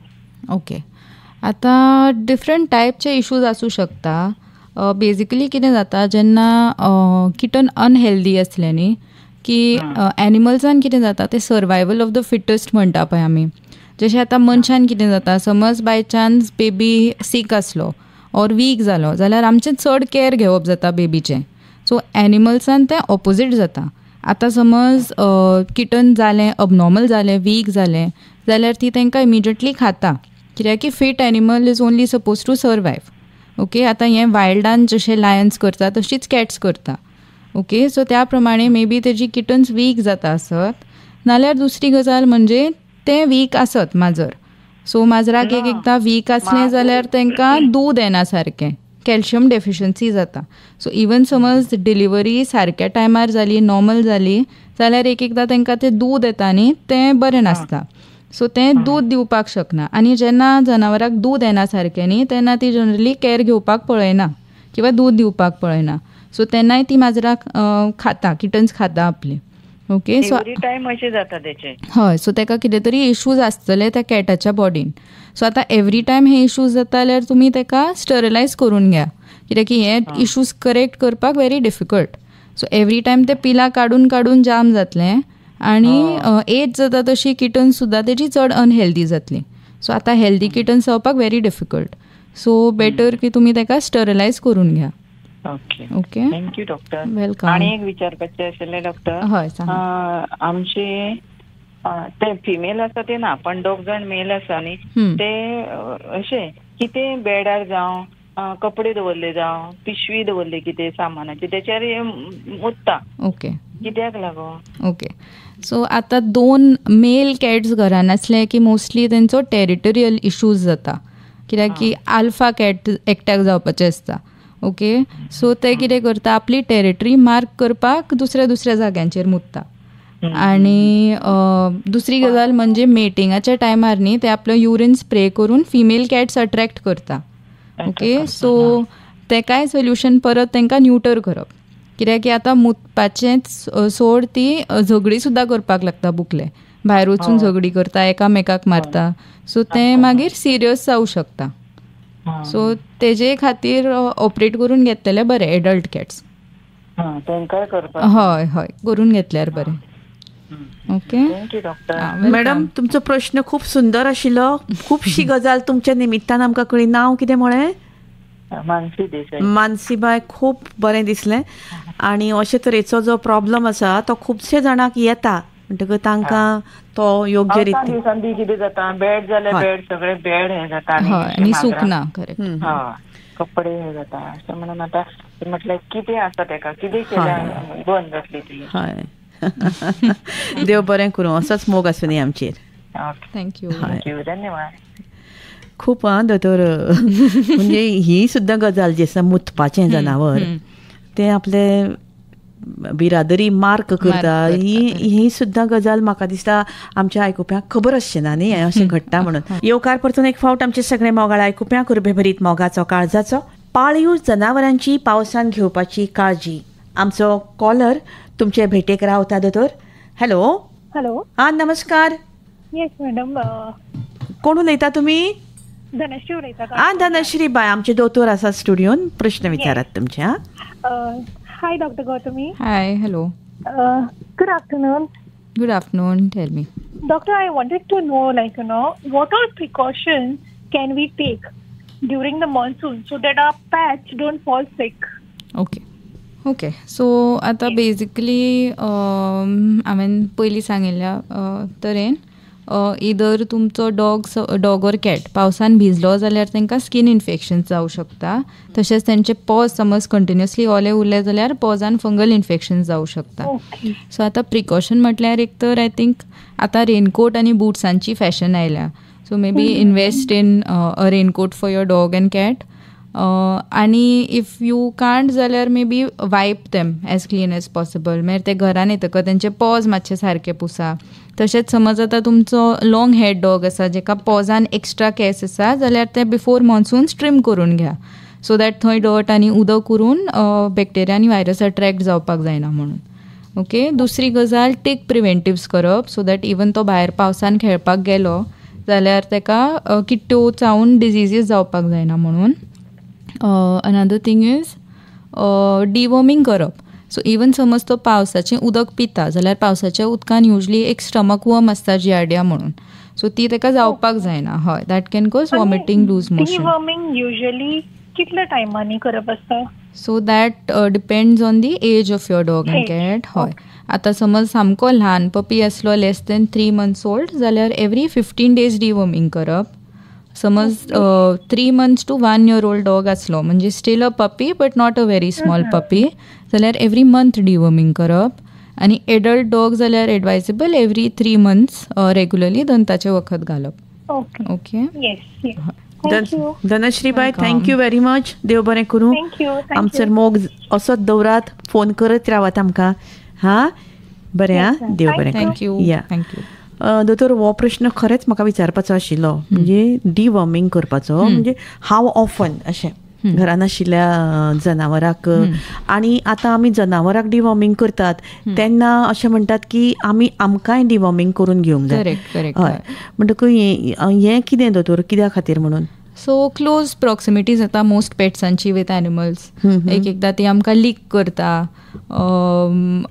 ओके. आतां डिफरंट टायपचे इशूज आसूं शकता. बेजिकली कितें जाता जेन्ना किटन अनहेल्दी आसलें न्ही की एनिमल्सान कितें जाता ते सर्वायवल ऑफ the fittest म्हणटा पळय आमी. जशें आतां मनशान कितें जाता, समज बाय चान्स बेबी सीक आसलो ऑर वीक जालो जाल्यार आमचें चड कॅर घेवप जाता बेबीचें. सो एनिमल्सान तें ऑपोजीट जाता. आतां समज किटन जालें, अबनॉर्मल जालें, वीक जालें जाल्यार ती तांकां इमिजिएटली खाता, कित्याक की fit animal is only suppose to survive. Okay. आतां हें वायल्डान जशें लायन्स करता तशीच कॅट्स करता. ओके. सो त्या प्रमाणे मे बी तेजी किटन्स वीक जाता आसत, नाल्यार दुसरी गजाल म्हणजे तें वीक आसत माजर. सो माजराक एक एकदां वीक आसलें जाल्यार तांकां दूद येना सारकें, कॅल्शियम डेफिशियन्सी जाता. सो इवन समज डिलिव्हरी सारक्या टायमार जाली, नॉर्मल जाली जाल्यार एक एकदां तांकां तें दूद येता न्ही तें बरें नासता. सो तें दूद दिवपाक शकना. आनी जेन्ना जनावराक दूद येना सारकें न्ही तेन्ना ती जनरली कॅर घेवपाक पळयना किंवा दूद दिवपाक पळयना. सो तेन्नाय ती माजराक खाता, किटन्स खाता आपली. ओके. सो एवरी टायम अशें जाता तेचें. हय. सो ताका कितें तरी इशूज आसतले त्या कॅटाच्या बॉडीन. सो आतां एवरी टायम हे इशूज जाता जाल्यार तुमी ताका स्टरलायज करून घ्या, कित्याक की हे इशूज करेक्ट करपाक very difficult. So every time ते पिलां काडून काडून जाम जातलें आनी एज जाता तशी किटन्स सुद्दां तेजी चड अनहेल्दी जातली. सो आतां हेल्दी किटन्स जावपाक व्हेरी डिफिकल्ट. सो बेटर की तुमी ताका स्टरलायज करून घ्या. Okay. Okay. Thank you doctor. Welcome. आनी एक विचारपाचें आशिल्लें डॉक्टर. हय सांग. आमचे ते फिमेल आसा ते ना, पण दोग जाण मेल आसा न्ही, ते अशें कितें बेडार जावं कपडे दवरले जावं पिशवी दवरली कितें सामानाची तेचेर मुत्ता. ओके. कित्याक लागून? ओके. सो आतां 2 मेल कॅट्स घरान आसले की मोस्टली तेंचो टेरिटोरियल इशूज जाता, कित्याक की आल्फा कॅट एकट्याक जावपाचें आसता. ओके. सो ते कितें करता, आपली टेरिटरी मार्क करपाक दुसऱ्या दुसऱ्या जाग्यांचेर मुत्ता. आनी दुसरी गजाल म्हणजे मेटिंगाच्या टायमार न्ही ते आपलो युरिन स्प्रे करून फिमेल कॅट्स अट्रॅक्ट करता. ओके. सो तेकाय सोल्युशन परत तांकां न्युटर करप, कित्याक की आतां मुतपाचेंच सोड ती झगडी सुद्दां करपाक लागता, बुकले भायर वचून झगडी करता, एकामेकाक मारता. सो तें मागीर सिरियस जावं शकता. सो तेजे खातीर ऑपरेट करून घेतलेलें बरें एडल्ट कॅट्स. हय हय, करून घेतल्यार बरें. Okay. Thank you doctor. Madam तुमचो प्रश्न खूब सुंदर आशिल्लो, खुबशी गजाल तुमच्या निमित्तान आमकां कळ्ळी. नांव कितें म्हळें? मानसी देसाई. मानसीबाय, खूब बरें दिसलें. आनी अशे तरेचो जो प्रॉब्लम आसा तो खुबशे जाणांक येता, म्हणटकच तांकां तो योग्य रितीन दिसांनी कितें जाता, बेड जाल्यार बेड सगळे बेड हें जाता आनी सुकना, करेक्ट, कपडे हे जाता. अशें म्हणून आतां म्हटल्यार कितें आसा तेका, कितें केल्यार बंद जातली ती. हय. देव बरें करूं, असोच मोग आसूं न्ही आमचेर. Thank you. Thank you, धन्यवाद. खूब आं दोतोर, म्हणजे ही सुद्दां गजाल जी आसा मुतपाचें जनावर तें आपले बिरादरी मार्क करता, ही सुद्दां गजाल म्हाका दिसता आमच्या आयकुप्यांक खबर आसचें ना न्ही अशें घडटा म्हणून. येवकार परतून एक फावट आमचे सगळे मोगाळ आयकुप्यांक उर्बेभरीत मोगाचो काळजाचो. पाळीव जनावरांची पावसान घेवपाची काळजी. आमचो कॉलर तुमचे भेटेक रावता दोतोर. हॅलो. हॅलो. हा नमस्कार. येस मॅडम. कोण उलयता तुमी? धनश्री उलयता. हा धनश्री बाय, आमचे दोतोर आसा स्टुडियोन, प्रश्न विचारात तुमचे. हा. Hi doctor Gautami. Hi, hello. Good afternoon. Good afternoon, tell me. Doctor, I wanted to know, like, you know, what all precautions can we take during the monsoon so that our pets don't fall sick? Okay. Okay. So आतां basically हांवें पयलीं सांगिल्ल्या तरेन इदर तुमचो dog or cat पावसान भिजलो जाल्यार तांकां skin infection जावं शकता. तशेंच तेंचे पॉज समज कंटिन्युअसली ओले उरले जाल्यार पॉजान फंगल इन्फेक्शन जावं शकता. सो आतां प्रिकॉशन म्हटल्यार एक तर I think आतां रेनकोट आनी बुट्सांची फॅशन आयल्या. So maybe invest in a raincoat for your dog and cat. आनी if you can't जाल्यार maybe wipe them as clean as possible. मागीर ते घरान येतकच तेंचे पॉज मातशे सारके पुसा. तशेंच समज आतां तुमचो लॉंग हेड डॉग आसा जेका पॉजान एक्स्ट्रा केस आसा जाल्यार ते बिफोर मॉन्सून ट्रीम करून घ्या, सो that थंय डर्ट आनी उदक उरून बॅक्टेरिया आनी व्हायरस अट्रॅक्ट जावपाक जायना म्हणून. ओके, दुसरी गजाल टीक प्रिवेंटिव्स करप, सो that even तो भायर पावसान खेळपाक गेलो जाल्यार ताका किट्ट्यो चावून डिजीजीस जावपाक जायना म्हणून. अनदर थींग is deworming करप. सो इवन समज तो पावसाचें उदक पिता जाल्यार पावसाच्या उदकान युजली एक स्टमक वर्म आसता जिआर्डिया म्हणून, सो ती ताका जावपाक जायना. हय, that can cause vomiting, loose motion. Deworming usually कितल्या टायमांनी करप आसता? So that depends on the age of your dog and cat. हय, आतां समज सामको ल्हान पपी आसलो लेस देन 3 months old जाल्यार एवरी 15 days डिवर्मींग करप. समज 3 months to 1 year old dog आसलो म्हणजे still a puppy but not a very small puppy जाल्यार एवरी मंथ डिवर्मींग करप. आनी एडल्ट डॉग जाल्यार एडवायजेबल एवरी 3 months regularly दंताचें वखद घालप. Okay, Dhanashree bye, thank you very much. देव बरें करूं. आमचेर मोग असोच दवरात, फोन करत रावात आमकां. हां, बरें, आं, देव बरें. Thank you. या thank you. दोतोर, हो प्रश्न खरेंच म्हाका विचारपाचो आशिल्लो, म्हणजे डिवर्मींग करपाचो म्हणजे हाव ऑफन अशें घरान आशिल्ल्या जनावराक. आनी आतां आमी जनावराक डिवर्मींग करतात तेन्ना अशें म्हणटात की आमी आमकांय डिवर्मींग करून घेवंक जाय. हय, म्हणटकूच हें कितें दोतोर, कित्या खातीर म्हणून? सो क्लोज प्रॉक्सिमिटी जाता मोस्ट पेट्सांची विथ एनिमल्स. एक एकदां ती आमकां लीक करता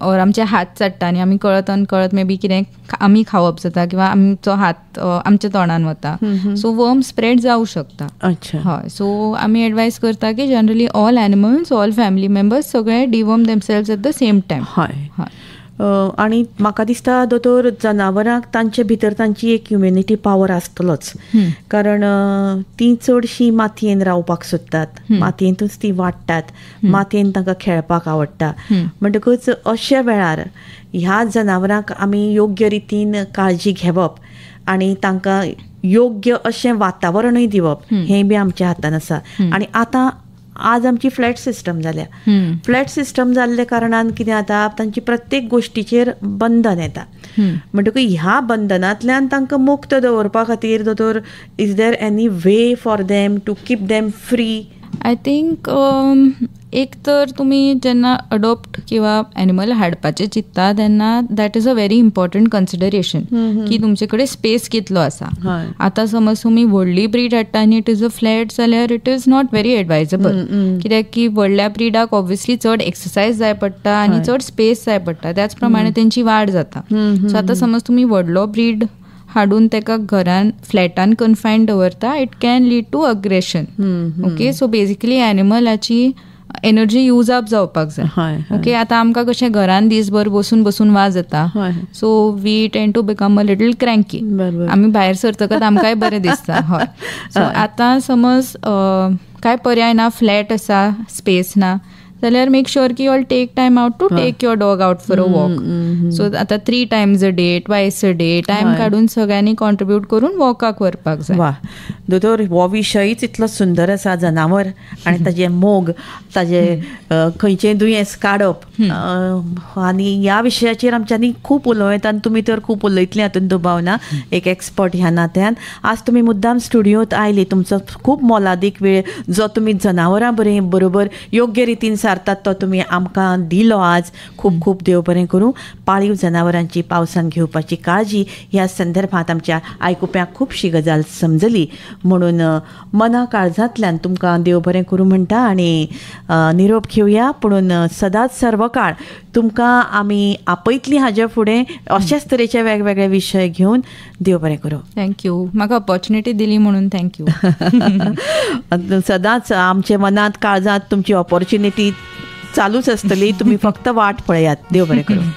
ऑर आमचे हात चडटा आनी आमी कळत अनकळत मे बी कितें आमी खावप जाता किंवा आमचो हात आमच्या तोंडान वता, सो वर्म स्प्रेड जावं शकता. अच्छा, हय. सो आमी एडवायज करता की generally all animals, all family members सगळे deworm themselves at the same time. हय हय. आनी म्हाका दिसता दोतोर, जनावरांक तांचे भितर तांची एक इम्युनिटी पावर आसतलोच, कारण तीं चडशीं मातयेन रावपाक सोदतात, मातयेंतूच तीं वाडटात, मातयेन तांकां खेळपाक आवडटा. म्हणटकूच अशा वेळार ह्या जनावरांक आमी योग्य रितीन काळजी घेवप आनी तांकां योग्य अशें वातावरणूय दिवप हें बी आमच्या हातान आसा. आनी आतां आज आमची फ्लॅट सिस्टम जाल्या. फ्लॅट सिस्टम जाल्ल्या कारणान कितें जाता, तांची प्रत्येक गोश्टीचेर बंधन येता. म्हणटकूच ह्या बंधनांतल्यान तांकां मुक्त दवरपा खातीर दोतोर, is there any way for them to keep them free? I think एक तर तुमी जेन्ना अडॉप्ट किंवा एनिमल हाडपाचें चिंत्ता तेन्ना that is a very important consideration की तुमचे कडेन स्पेस कितलो आसा. आतां समज तुमी व्हडली ब्रीड हाडटा आनी it is a flat जाल्यार it is not very advisable, कित्याक की व्हडल्या ब्रिडाक ऑब्वियसली चड एक्सरसायज जाय पडटा आनी चड स्पेस जाय पडटा, त्याच प्रमाणे तेंची वाड जाता. सो आतां समज तुमी व्हडलो ब्रीड हाडून ताका घरान फ्लॅटान कन्फायन दवरता, it can lead to aggression. Okay, so basically एनिमलाची energy use up जावपाक जाय. ओके, आतां आमकां कशें घरान दीसभर बसून बसून वाज येता, so we tend to become a little cranky. आमी भायर सरतकच आमकांय बरें दिसता. हय, सो आतां समज कांय पर्याय ना, फ्लॅट आसा, स्पेस ना, जाल्यार मेक शुअर की you'll take time out to take your dog out for a walk. So आतां 3 times a day, twice a day time काडून सगळ्यांनी कॉन्ट्रिब्यूट करून वॉकाक व्हरपाक जाय. वा दोतोर, हो विशयच इतलो सुंदर आसा, जनावर आनी ताजे मोग, ताजे खंयचें दुयेंस काडप, आनी ह्या विशयाचेर आमच्यांनी खूब उलोवं येता आनी तुमी तर खूब उलयतलीं हातूंत दुबाव ना, एक एक्सपर्ट ह्या नात्यान. आज तुमी मुद्दाम स्टुडियोंत आयली, तुमचो खूब मोलादीक वेळ जो तुमी जनावरां बरोबर योग्य रितीन सारतात तो तुमी आमकां दिलो आज. खूब खूब देव बरें करूं. पाळीव जनावरांची पावसान घेवपाची काळजी ह्या संदर्भात आमच्या आयकुप्यांक खुबशी गजाल समजली म्हणून मना काळजांतल्यान तुमकां देव बरें करूं म्हणटा आनी निरोप घेवया. पुणून सदांच सर्वकाळ तुमकां आमी आपयतलीं हाज्या फुडें अशेच तरेचे वेगवेगळे विशय घेवन. देव बरें करूं. Thank you, म्हाका ऑपॉर्च्युनिटी दिली म्हणून thank you. सदांच आमच्या मनांत काळजांत तुमची ऑपॉर्च्युनिटी चालूच आसतली, तुमी फक्त वाट पळयात. देव बरें करूं.